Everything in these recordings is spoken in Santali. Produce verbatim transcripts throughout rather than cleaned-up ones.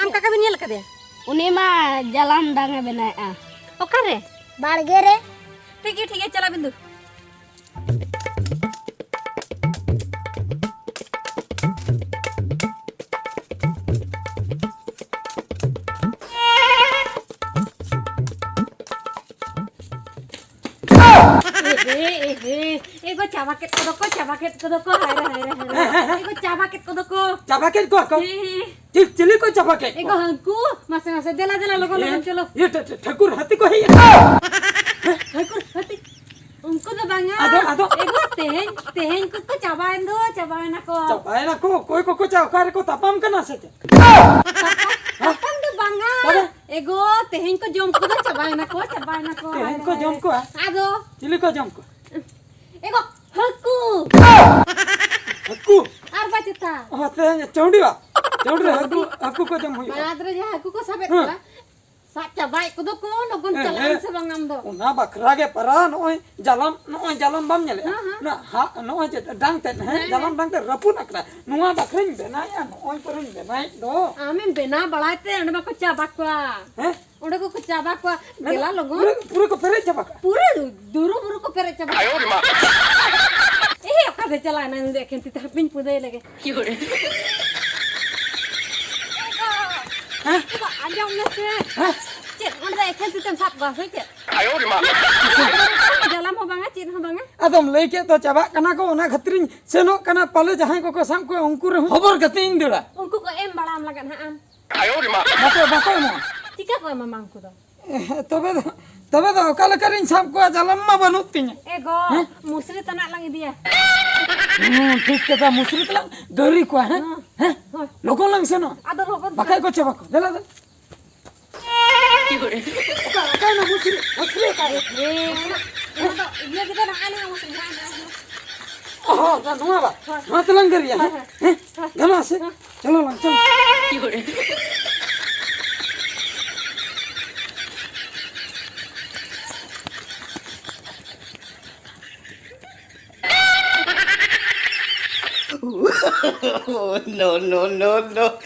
ᱟᱢ ᱠᱟᱠᱟ ᱵᱤᱱ ᱧᱮᱞ ᱟᱠᱟᱫᱮᱭᱟ? ᱩᱱᱤ ᱢᱟ ᱡᱟᱞᱟᱢ ᱰᱟᱝ ᱮ ᱵᱮᱱᱟᱣᱮᱫᱼᱟ᱾ ᱚᱠᱟᱨᱮ? ᱵᱟᱲᱜᱮ ᱨᱮ᱾ ᱴᱷᱤᱠ ᱜᱮᱭᱟ, ᱴᱷᱤᱠ ᱜᱮᱭᱟ, ᱪᱟᱞᱟᱜ ᱵᱤᱱ ᱫᱩ᱾ ᱮ, ᱮ, ᱮ, ᱮ, ᱮ ᱜᱚ, ᱪᱟᱵᱟ ᱠᱮᱫ ᱠᱚᱫᱚ ᱠᱚ, ᱪᱟᱵᱟ ᱠᱮᱫ ᱠᱚᱫᱚ ᱠᱚ, ᱦᱟᱭ ᱨᱮ, ᱦᱟᱭ ᱨᱮ, ᱦᱟᱭ ᱨᱮ᱾ ᱦᱮᱸ, ᱦᱮᱸ, ᱦᱮᱸ᱾ ᱮ ᱜᱚ, ᱪᱟᱵᱟ ᱠᱮᱫ ᱠᱚᱫᱚ ᱠᱚ᱾ ᱪᱟᱵᱟ ᱠᱮᱫ ᱠᱚᱣᱟ ᱠᱚ? ᱦᱮᱸ, ᱦᱮᱸ᱾ ᱪᱤᱞ-, ᱪᱤᱞᱤ ᱠᱚ ᱪᱟᱵᱟ ᱠᱮᱫ ᱠᱚᱣᱟ? ᱮ ᱜᱚ, ᱦᱟᱹᱱᱠᱩ, ᱢᱟᱥᱮ, ᱢᱟᱥᱮ, ᱫᱮᱞᱟ, ᱫᱮᱞᱟ, ᱞᱚᱜᱚᱱ, ᱞᱚᱜᱚᱱ, ᱪᱚᱞᱚ᱾ ᱤᱭᱟᱹ, ᱴᱷᱟ-, ᱴᱷᱟ-, ᱴᱷᱟᱹᱠᱩᱨ ᱦᱟᱹᱛᱤ ᱠᱚ ᱦᱮᱡ ᱟᱠᱟᱱᱟ᱾ ᱴᱷᱟᱹᱠᱩᱨ ᱦᱟᱹᱛᱤ? ᱩᱱᱠᱩ ᱫᱚ ᱵᱟᱝᱟ᱾ ᱟᱫᱚ, ᱟᱫᱚ? ᱮ ᱜᱚ, ᱛᱮᱦᱮᱧ, ᱛᱮᱦᱮᱧ ᱠᱚᱠᱚ ᱪᱟᱵᱟᱭᱮᱱ ᱫᱚ, ᱪᱟᱵᱟᱭᱮᱱᱟ ᱠᱚ᱾ ᱪᱟᱵᱟᱭᱮᱱᱟ ᱠᱚ? ᱚᱠᱚᱭ ᱠᱚᱠᱚ ᱪᱟ-, ᱚᱠᱟ ᱨᱮᱠᱚ ᱛᱟᱯᱟᱢ ᱠᱟᱱᱟ ᱥᱮ ᱪᱮᱫ? ᱛᱟᱯᱟᱢ ᱫᱚ ᱵᱟᱝᱟ᱾ ᱛᱚᱵᱮ? ᱮ ᱜᱚ, ᱛᱮᱦᱮᱧ ᱠᱚ ᱡᱚᱢ ᱠᱚᱫᱚ ᱪᱟᱵᱟᱭᱮᱱᱟ ᱠᱚ, ᱪᱟᱵᱟᱭᱮᱱᱟ ᱠᱚ᱾ ᱛᱮᱦᱮᱧ ᱠᱚ ᱡᱚᱢ ᱠᱚᱣᱟ? ᱟᱫᱚ? ᱪᱤᱞᱤ ᱠᱚ ᱡᱚᱢ ᱠᱚᱣᱟ? ᱮ ᱜᱚ, ᱦᱟᱹᱠᱩ᱾ ᱦᱟᱹᱠᱩ? ᱟᱨ ᱵᱟ ᱪᱮᱛᱟ? ᱚ, ᱛᱮᱦᱮᱧ ᱪᱟᱹᱣᱰᱤ ᱵᱟ? ᱪᱟᱹᱣᱰᱤ ᱨᱮ ᱦᱟᱹᱠᱩ, ᱪᱟᱹᱣᱰᱤ᱾ ᱦᱟᱹᱠᱩ ᱠᱚ ᱡᱚᱢ ᱦᱩᱭᱩᱜᱼᱟ᱾ ᱵᱟᱸᱫᱽ ᱨᱮ ᱡᱟᱦᱟᱸ ᱦᱟᱹᱠᱩ ᱠᱚ ᱥᱟᱵᱮᱫ ᱦᱮᱸ᱾ ᱠᱚᱣᱟ, ᱥᱟᱵ ᱪᱟᱵᱟᱭᱮᱫ ᱠᱚᱫᱚ ᱠᱚ, ᱞᱚᱜᱚᱱ ᱦᱮᱸ, ᱪᱟᱞᱟᱜ ᱦᱮᱸ᱾ ᱟᱢ ᱥᱮ ᱵᱟᱝ ᱟᱢ ᱫᱚ? ᱚᱱᱟ ᱵᱟᱠᱷᱨᱟ ᱜᱮ ᱯᱟᱨᱟ, ᱱᱚᱜᱼᱚᱭ ᱡᱟᱞᱟᱢ, ᱱᱚᱜᱼᱚᱭ ᱡᱟᱞᱟᱢ ᱵᱟᱢ ᱧᱮᱞᱮᱫᱼᱟ? ᱦᱮᱸ, ᱦᱮᱸ᱾ ᱚᱱᱟ ᱦᱟ-, ᱱᱚᱜᱼᱚᱭ ᱡᱮ ᱰᱟᱝ ᱛᱮᱫ, ᱦᱮᱸ, ᱦᱮᱸ, ᱡᱟᱞᱟᱢ ᱦᱮᱸ᱾ ᱰᱟᱝ ᱛᱮᱫ ᱨᱟᱹᱯᱩᱫ ᱟᱠᱟᱱᱟ᱾ ᱱᱚᱣᱟ ᱵᱟᱠᱷᱨᱟᱧ ᱵᱮᱱᱟᱣᱮᱫᱼᱟ, ᱱᱚᱜᱼᱚᱭ ᱯᱟᱨᱟᱧ ᱵᱮᱱᱟᱣᱮᱫ ᱫᱚ᱾ ᱟᱢᱮᱢ ᱵᱮᱱᱟᱣ ᱵᱟᱲᱟᱭ ᱛᱮ ᱚᱸᱰᱮ ᱢᱟᱠᱚ ᱪᱟᱵᱟ ᱠᱚᱣᱟ᱾ ᱦᱮᱸ? ᱚᱸᱰᱮ ᱠᱚᱠᱚ ᱪᱟᱵᱟ ᱠᱚᱣᱟ᱾ ᱢᱮᱱ ᱫᱮᱞᱟ ᱞᱚᱜᱚᱱ᱾ ᱯᱩᱨᱟᱹ, ᱯᱩᱨᱟᱹ ᱠᱚ ᱯᱮᱨᱮᱡ ᱪᱟᱵᱟ ᱠᱟᱜᱼᱟ᱾ ᱯᱩᱨᱟᱹ ᱫᱩᱨᱩ ᱵᱩᱨᱩ ᱠᱚ ᱯᱮᱨᱮᱡ ᱪᱟᱵᱟ ᱠᱟᱜᱼᱟ᱾ ᱮ, ᱚᱠᱟ ᱛᱮ ᱪᱟᱞᱟᱣ ᱮᱱᱟ ᱱᱩᱭ ᱫᱚ ᱮᱠᱷᱮᱱ ᱛᱤ ᱛᱮ? ᱦᱟᱯᱮᱧ ᱯᱩᱫᱟᱹᱭ ᱞᱮᱜᱮ᱾ ᱦᱮᱸ? ᱮ ᱵᱟ, ᱟᱸᱡᱚᱢ ᱢᱮᱥᱮ᱾ ᱦᱮᱸ? ᱪᱮᱫ, ᱚᱸᱰᱮ ᱫᱚ ᱮᱠᱷᱮᱱ ᱛᱤ ᱛᱮᱢ ᱥᱟᱵ ᱠᱚᱣᱟ ᱥᱮ ᱪᱮᱫ? ᱡᱟᱞᱟᱢ ᱦᱚᱸ ᱵᱟᱝᱟ, ᱪᱮᱫ ᱦᱚᱸ ᱵᱟᱝᱟ᱾ ᱟᱫᱚᱢ ᱞᱟᱹᱭ ᱠᱮᱫ ᱫᱚ ᱪᱟᱵᱟᱜ ᱠᱟᱱᱟ ᱠᱚ, ᱚᱱᱟ ᱠᱷᱟᱹᱛᱤᱨᱤᱧ ᱥᱮᱱᱚᱜ ᱠᱟᱱᱟ᱾ ᱯᱟᱞᱮ ᱡᱟᱦᱟᱸᱭ ᱠᱚᱠᱚ ᱥᱟᱵ ᱠᱚᱣᱟ, ᱩᱱᱠᱩ ᱨᱮᱦᱚᱸ ᱦᱚᱵᱚᱨ ᱠᱟᱛᱮ ᱤᱧ ᱫᱟᱹᱲᱟ᱾ ᱩᱱᱠᱩ ᱠᱚ ᱮᱢ ᱵᱟᱲᱟᱢ ᱞᱟᱜᱟᱫ ᱦᱟᱸᱜ ᱟᱢ᱾ ᱵᱟᱠᱚ, ᱵᱟᱠᱚ ᱮᱢᱚᱜᱼᱟ᱾ ᱪᱤᱠᱟ ᱠᱚ ᱮᱢᱟᱢᱟ ᱩᱱᱠᱩ ᱫᱚ? ᱮ, ᱛᱚᱵᱮ ᱫᱚ, ᱛᱚᱵᱮ ᱫᱚ ᱚᱠᱟ ᱞᱮᱠᱟᱨᱤᱧ ᱥᱟᱵ ᱠᱚᱣᱟ? ᱡᱟᱞᱟᱢ ᱢᱟ ᱵᱟᱹᱱᱩᱜ ᱛᱤᱧᱟ᱾ ᱮ ᱜᱚ, ᱦᱮᱸ? ᱢᱩᱥᱨᱤ ᱛᱟᱱᱟᱜ ᱞᱟᱝ ᱤᱫᱤᱭᱟ᱾ ᱦᱩᱸ, ᱴᱷᱤᱠ ᱠᱟᱛᱷᱟ, ᱢᱩᱥᱨᱤ ᱛᱟᱞᱟᱝ ᱫᱟᱹᱨᱤ ᱠᱚᱣᱟ, ᱦᱮᱸ? ᱦᱮᱸ᱾ ᱦᱮᱸ? ᱦᱳᱭ᱾ ᱞᱚᱜᱚᱱ ᱞᱟᱝ ᱥᱮᱱᱚᱜᱼᱟ᱾ ᱟᱫᱚ ᱞᱚᱜᱚᱱ ᱵᱟᱠᱷᱟᱡ ᱠᱚ ᱪᱟᱵᱟ ᱠᱚᱣᱟ᱾ ᱫᱮᱞᱟ, ᱫᱮᱞᱟ᱾ ᱚᱠᱟ, ᱚᱠᱟᱭᱮᱱᱟ ᱢᱩᱥᱨᱤ? ᱢᱩᱥᱨᱤ ᱚᱠᱟᱭᱮᱱᱟ? ᱮ, ᱚᱱᱟ, ᱚᱱᱟ ᱫᱚ ᱤᱭᱟᱹ ᱜᱮ ᱱᱟᱦᱟᱜ, ᱱᱟᱦᱟᱜ ᱢᱩᱥᱨᱤ, ᱱᱟᱦᱟᱜ, ᱱᱟᱦᱟᱜ, ᱱᱟᱦᱟᱜ᱾ ᱚ, ᱱᱚᱣᱟ ᱵᱟ? ᱦᱳᱭ᱾ ᱱᱚᱣᱟ ᱛᱮᱞᱟᱝ ᱫᱟᱹᱨᱤᱭᱟ, ᱦᱮᱸ? ᱦᱳᱭ, ᱦᱳᱭ᱾ ᱦᱮᱸ? ᱦᱳᱭ᱾ ᱜᱟᱱᱚᱜᱼᱟ ᱥᱮ? ᱦᱳᱭ᱾ ᱪᱚᱞᱚ ᱞᱟᱝ, ᱪᱚᱞᱚ᱾ No, no, no, no.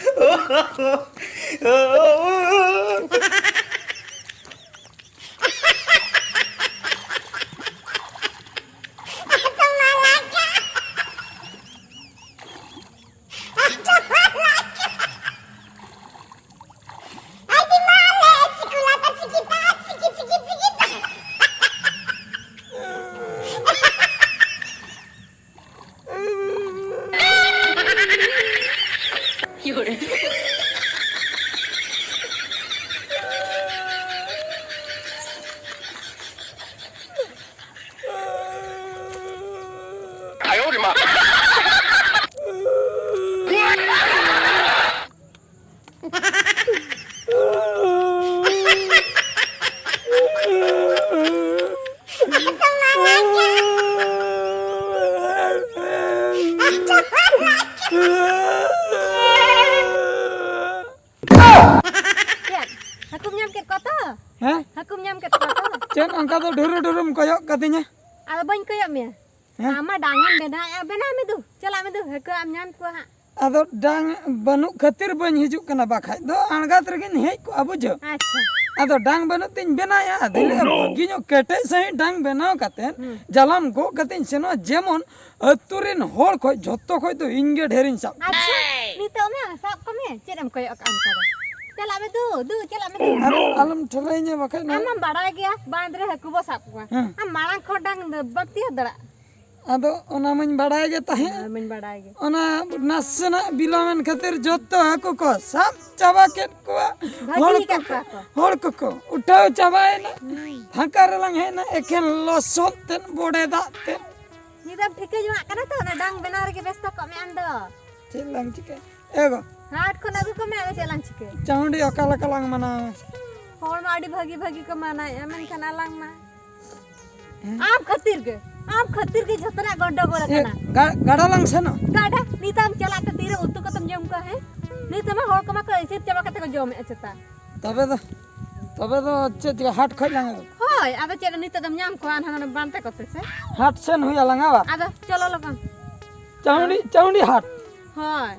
ᱪᱮᱫ? ᱦᱟᱹᱠᱩᱢ ᱧᱟᱢ ᱠᱮᱫ ᱠᱚᱣᱟ ᱛᱚ? ᱦᱮᱸ? ᱦᱟᱹᱠᱩᱢ ᱧᱟᱢ ᱠᱮᱫ ᱠᱚᱣᱟ ᱛᱚ? ᱪᱮᱫ ᱚᱱᱠᱟ ᱫᱚ ᱰᱷᱩᱨᱩ ᱰᱷᱩᱨᱩᱢ ᱠᱚᱭᱚᱜ ᱠᱟᱫᱤᱧᱟ? ᱟᱫᱚ ᱵᱟᱹᱧ ᱠᱚᱭᱚᱜ ᱢᱮᱭᱟ᱾ ᱦᱮᱸ? ᱟᱢ ᱢᱟ ᱰᱟᱝ ᱮᱢ ᱵᱮᱱᱟᱣᱮᱫᱼᱟ, ᱵᱮᱱᱟᱣ ᱢᱮ ᱫᱩ, ᱪᱟᱞᱟᱜ ᱢᱮ ᱫᱩ, ᱦᱟᱹᱠᱩ ᱟᱢ ᱧᱟᱢ ᱠᱚᱣᱟ ᱦᱟᱸᱜ᱾ ᱟᱫᱚ ᱰᱟᱝ ᱵᱟᱹᱱᱩᱜ ᱠᱷᱟᱹᱛᱤᱨ ᱵᱟᱹᱧ ᱦᱤᱡᱩᱜ ᱠᱟᱱᱟ, ᱵᱟᱠᱷᱟᱡ ᱫᱚ ᱟᱬᱜᱟᱛ ᱨᱮᱜᱮᱧ ᱦᱮᱡ ᱠᱚᱜᱼᱟ, ᱵᱩᱡᱷᱟᱹᱣ᱾ ᱟᱪᱪᱷᱟ᱾ ᱟᱫᱚ ᱰᱟᱝ ᱵᱟᱹᱱᱩᱜ ᱛᱤᱧ ᱵᱮᱱᱟᱣᱮᱫᱼᱟ, ᱟᱫᱚᱧ ᱞᱟᱹᱭᱮᱫᱼᱟ, ᱵᱷᱟᱹᱜᱤ ᱧᱚᱜ ᱠᱮᱴᱮᱡ ᱥᱟᱺᱦᱤᱡ ᱰᱟᱝ ᱵᱮᱱᱟᱣ ᱠᱟᱛᱮᱫ ᱦᱩᱸ᱾ ᱡᱟᱞᱟᱢ ᱜᱚᱜ ᱠᱟᱛᱮᱧ ᱥᱮᱱᱚᱜᱼᱟ, ᱡᱮᱢᱚᱱ ᱟᱹᱛᱩ ᱨᱮᱱ ᱦᱚᱲ ᱠᱷᱚᱡ ᱡᱷᱚᱛᱚ ᱠᱷᱚᱡ ᱫᱚ ᱤᱧ ᱜᱮ ᱰᱷᱮᱨᱤᱧ ᱥᱟᱵ ᱠᱚᱣᱟ᱾ ᱟᱪᱪᱷᱟ, ᱱᱤᱛᱚᱜ ᱢᱮ ᱥᱟᱵ ᱠᱚᱢᱮ, ᱪᱮᱫ ᱮᱢ ᱠᱚᱭᱚᱜ ᱠᱟᱜᱼᱟ ᱚᱱᱠᱟ ᱫᱚ? ᱪᱟᱞᱟᱜ ᱢᱮ ᱫᱩ, ᱫᱩ, ᱪᱟᱞᱟᱜ ᱢᱮ ᱫᱩ᱾ ᱟᱨ ᱟᱞᱚᱢ ᱴᱷᱮᱞᱟᱭᱤᱧᱟ ᱵᱟᱠᱷᱟᱡ ᱱᱚᱣᱟ ᱟᱢ ᱢᱟᱢ ᱵᱟᱲᱟᱭ ᱜᱮᱭᱟ, ᱵᱟᱸᱫᱽ ᱨᱮ ᱦᱟᱹᱠᱩ ᱵᱚ ᱥᱟᱵ ᱠᱚᱣᱟ᱾ ᱦᱮᱸ᱾ ᱟᱢ ᱢᱟᱲᱟᱝ ᱠᱷᱚᱱ ᱰᱟᱝ ᱵᱟᱹᱲᱛᱤ ᱫᱟᱲᱮᱭᱟᱜᱼᱟ᱾ ᱟᱫᱚ ᱚᱱᱟ ᱢᱟᱧ ᱵᱟᱲᱟᱭ ᱜᱮ ᱛᱟᱦᱮᱸᱫ᱾ ᱦᱮᱸ, ᱢᱟᱧ ᱵᱟᱲᱟᱭ ᱜᱮ᱾ ᱚᱱᱟ ᱱᱟᱥᱮᱱᱟᱜ ᱵᱤᱞᱚᱢᱮᱱ ᱠᱷᱟᱹᱛᱤᱨ ᱡᱚᱛᱚ ᱦᱟᱹᱠᱩ ᱠᱚ ᱥᱟᱵ ᱪᱟᱵᱟ ᱠᱮᱫ ᱠᱚᱣᱟ᱾ ᱵᱷᱟᱹᱜᱤ ᱦᱚᱲ ᱠᱟᱛᱷᱟ ᱠᱚ, ᱠᱚ᱾ ᱦᱚᱲ ᱠᱚᱠᱚ ᱩᱴᱷᱟᱹᱣ ᱪᱟᱵᱟᱭᱮᱱᱟ᱾ ᱦᱩᱸ᱾ ᱯᱷᱟᱸᱠᱟ ᱨᱮᱞᱟᱝ ᱦᱮᱡ ᱮᱱᱟ, ᱮᱠᱷᱮᱱ ᱞᱚᱥᱚᱫ ᱛᱮᱫ, ᱵᱚᱰᱮ ᱫᱟᱜ ᱛᱮᱫ᱾ ᱱᱤᱛ ᱮᱢ ᱴᱷᱤᱠᱟᱹ ᱡᱚᱝᱟᱜ ᱠᱟᱱᱟ ᱛᱚ, ᱚᱱᱟ ᱰᱟᱝ ᱵᱮᱱᱟᱣ ᱨᱮᱜᱮ ᱵᱮᱥᱛᱚ ᱠᱚᱜ ᱢᱮ ᱟᱢ ᱫᱚ᱾ ᱪᱮᱫ ᱞᱟᱝ ᱪᱤᱠᱟᱹᱭᱟ? ᱮ ᱜᱚ᱾ ᱦᱟᱴ ᱠᱷᱚᱱ ᱟᱹᱜᱩ ᱠᱚᱢᱮ, ᱟᱫᱚ ᱪᱮᱫ ᱞᱟᱝ ᱪᱤᱠᱟᱹᱭᱟ? ᱪᱟᱹᱣᱰᱤ ᱚᱠᱟ ᱞᱮᱠᱟ ᱞᱟᱝ ᱢᱟᱱᱟᱣᱟ? ᱦᱚᱲ ᱢᱟ ᱟᱹᱰᱤ ᱵᱷᱟᱹᱜᱤ ᱵᱷᱟᱹᱜᱤ ᱠᱚ ᱢᱟᱱᱟᱣᱮᱫᱼᱟ, ᱢᱮᱱᱠᱷᱟᱱ ᱟᱞᱟᱝ ᱢᱟ ᱦᱮᱸ? ᱟᱢ ᱠᱷᱟᱹᱛᱤᱨ ᱜᱮ, ᱟᱢ ᱠᱷᱟᱹᱛᱤᱨ ᱜᱮ ᱡᱷᱚᱛᱚᱱᱟᱜ ᱜᱚᱱᱰᱚᱜᱳᱞ ᱮ, ᱟᱠᱟᱱᱟ᱾ ᱜᱟ-, ᱜᱟᱰᱟ ᱞᱟᱝ ᱥᱮᱱᱚᱜ? ᱜᱟᱰᱟ? ᱱᱤᱛ ᱟᱢ ᱪᱟᱞᱟᱜ ᱛᱮ ᱛᱤᱨᱮ ᱩᱛᱩ ᱠᱟᱛᱮᱢ ᱡᱚᱢ ᱠᱚᱣᱟ, ᱦᱮᱸ? ᱱᱤᱛ ᱢᱟ ᱦᱚᱲ ᱠᱚᱢᱟ ᱠᱚ ᱮᱥᱮᱫ ᱪᱟᱵᱟ ᱠᱟᱛᱮ ᱠᱚ ᱡᱚᱢᱮᱫᱼᱟ ᱪᱮᱛᱟ᱾ ᱛᱚᱵᱮ ᱫᱚ, ᱛᱚᱵᱮ ᱫᱚ ᱪᱮᱫ ᱪᱤᱠᱟᱹ, ᱦᱟᱴ ᱠᱷᱚᱡ ᱞᱟᱝ ᱟᱹᱜᱩ? ᱦᱳᱭ, ᱟᱫᱚ ᱪᱮᱫ ᱱᱤᱛᱚᱜ ᱫᱚᱢ ᱧᱟᱢ ᱠᱚᱣᱟ ᱱᱟᱦᱟᱜ ᱱᱚᱰᱮ ᱵᱟᱱᱛᱮ ᱠᱚᱛᱮ ᱥᱮ? ᱦᱟᱴ ᱥᱮᱱ ᱦᱩᱭ ᱟᱞᱟᱝᱟ ᱵᱟ? ᱟᱫᱚ ᱪᱚᱞᱚ ᱞᱚᱜᱚᱱ᱾ ᱪᱟᱹᱣᱰᱤ, ᱪᱟᱹᱣᱰᱤ ᱦᱟᱴ᱾ ᱦᱳᱭ᱾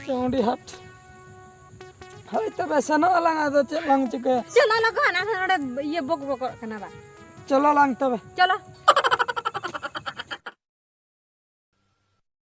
ᱪᱟᱹᱣᱰᱤ ᱦᱟᱴ᱾ ᱦᱳᱭ, ᱛᱚᱵᱮ ᱥᱮᱱᱚᱜ ᱟᱞᱟᱝ, ᱟᱫᱚ ᱪᱮᱫ ᱞᱟᱝ ᱪᱤᱠᱟᱹᱭᱟ? ᱪᱚᱞᱚ ᱞᱚᱜᱚᱱ, ᱟᱨᱦᱚᱸ ᱱᱚᱰᱮ ᱤᱭᱟᱹ ᱵᱚᱠ ᱵᱚᱠᱚᱜ ᱠᱟᱱᱟ ᱵᱟ᱾ ᱪᱚᱞᱚ ᱞᱟᱝ ᱛᱚᱵᱮ᱾ ᱪᱚᱞᱚ᱾